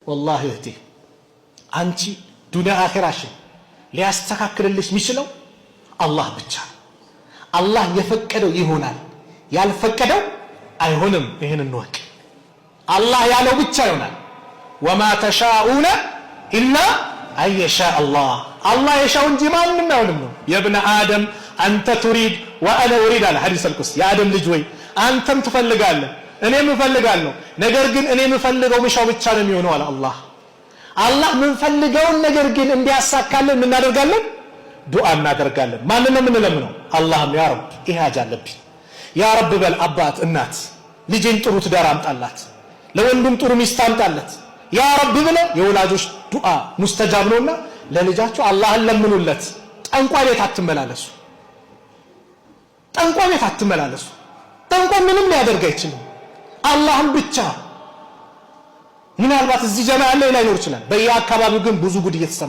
ወላሂ እህቴ፣ አንቺ ዱንያ አኺራሽን ሊያስተካክልልሽ የሚችለው አላህ ብቻ ነው። አላህ የፈቀደው ይሆናል፣ ያልፈቀደው አይሆንም። ይህን እንወቅ። አላህ ያለው ብቻ ይሆናል። وما تشاءون إلا أن يشاء الله፣ አላህ የሻው እንጂ ማንም አይሆንም ነው። يا ابن آدم أنت تريد وأنا أريد አለ ሐዲስ አልቁድሲ። የአደም ልጅ ወይ አንተም ትፈልጋለህ እኔም እፈልጋለሁ፣ ነገር ግን እኔ የምፈልገው ምሻው ብቻ ነው የሚሆነው አለ አላህ። አላህ ምንፈልገውን ነገር ግን እንዲያሳካልን ምናደርጋለን? ዱዓ እናደርጋለን። ማንን ነው የምንለምነው? አላህም። ያ ረብ፣ ይሄ ሀጃ አለብኝ፣ ያ ረብ በል። አባት እናት ልጄን ጥሩ ትዳር አምጣላት፣ ለወንዱም ጥሩ ሚስት አምጣለት ያ ረብ ብለ የወላጆች ዱዓ ሙስተጃብ ነውና ለልጃቸው አላህን ለምኑለት። ጠንቋይ ቤት አትመላለሱ። ጠንቋይ ቤት አትመላለሱ። ጠንቋይ ምንም ሊያደርግ አይችልም። አላህን ብቻ። ምናልባት እዚህ ጀማ ያለ ላይኖር ይችላል። በየአካባቢው ግን ብዙ ጉድ እየተሰማ